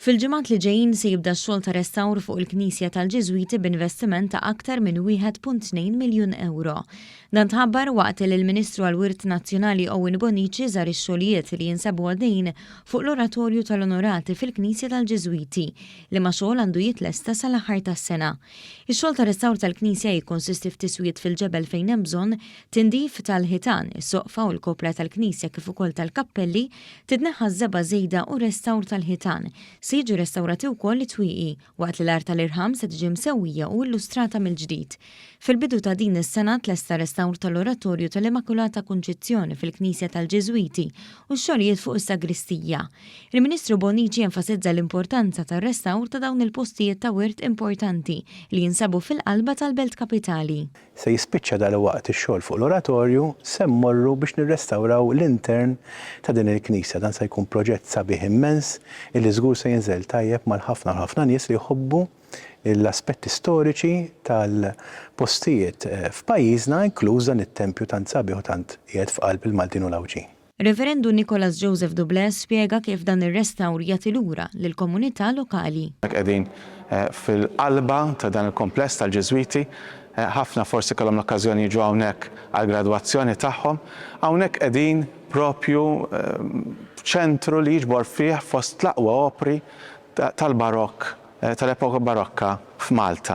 Fil-ġimgħat li ġejjin se jibda x-xogħol ta' restawr fuq il-Knisja tal-Ġiżwiti b'investiment ta' aktar minn 1.2 miljun ewro. Dan tħabbar waqt li l-Ministru għall-Wirt Nazzjonali Owen Bonnici żar ix-xogħlijiet li jinsabu għaddejjin fuq l-Oratorju tal-Onorati fil-Knisja tal-Ġiżwiti, liema xogħol għandu jitlesta sal-aħħar tas-sena. Ix-xogħol ta' restawr tal-knisja jikkonsisti f'tiswijiet fil-ġebel fejn hemm bżonn, tindif tal-ħitan, is-soqfa u l-kopra tal-knisja kif ukoll tal-kappelli, Titneħħa ż-żebgħa żejda u restawr tal-ħitan. Se jiġu restawrati wkoll it-twieqi, waqt li l-art tal-irħam se tiġi msewwija u illustrata mill-ġdid. Fil-bidu ta' din is-sena tlesta restawr tal-Oratorju tal-Immakulata Kunċizzjoni fil-Knisja tal-Ġiżwiti u x-xogħlijiet fuq is-sagristija. Il-Ministru Bonnici enfasizza l-importanza tar-restawr ta' dawn il-postijiet ta' wirt importanti li jinsabu fil-qalba tal-belt kapitali. Se jispiċċa dalwaqt ix-xogħol fuq l-oratorju, se mmorru biex nirrestawraw l-intern ta' din il-knisja. Dan se jkun proġett sabiħ immens illi żgur se jinżel tajjeb mal-ħafna u ħafna nies li jħobbu l-aspetti storiċi tal-postijiet f'pajjiżna, inkluż dan it-tempju tant sabiħ u tant qiegħed f'qalb il-Maltin u l-Għawdxin. Reverendu Nicholas Joseph Dublé spjega kif dan ir-restawr jagħti lura lill-komunità lokali. Hawnhekk qegħdin fil-qalba ta' dan il-kumpless tal-Ġiżwiti. Ħafna forsi kellhom l-okkażjoni jiġu hawnhekk għall-gradwazzjoni tagħhom. Hawnhekk qegħdin propju f'ċentru li jiġbor fih fost l-aqwa opri tal-Barokk, tal-epoka Barokka f'Malta.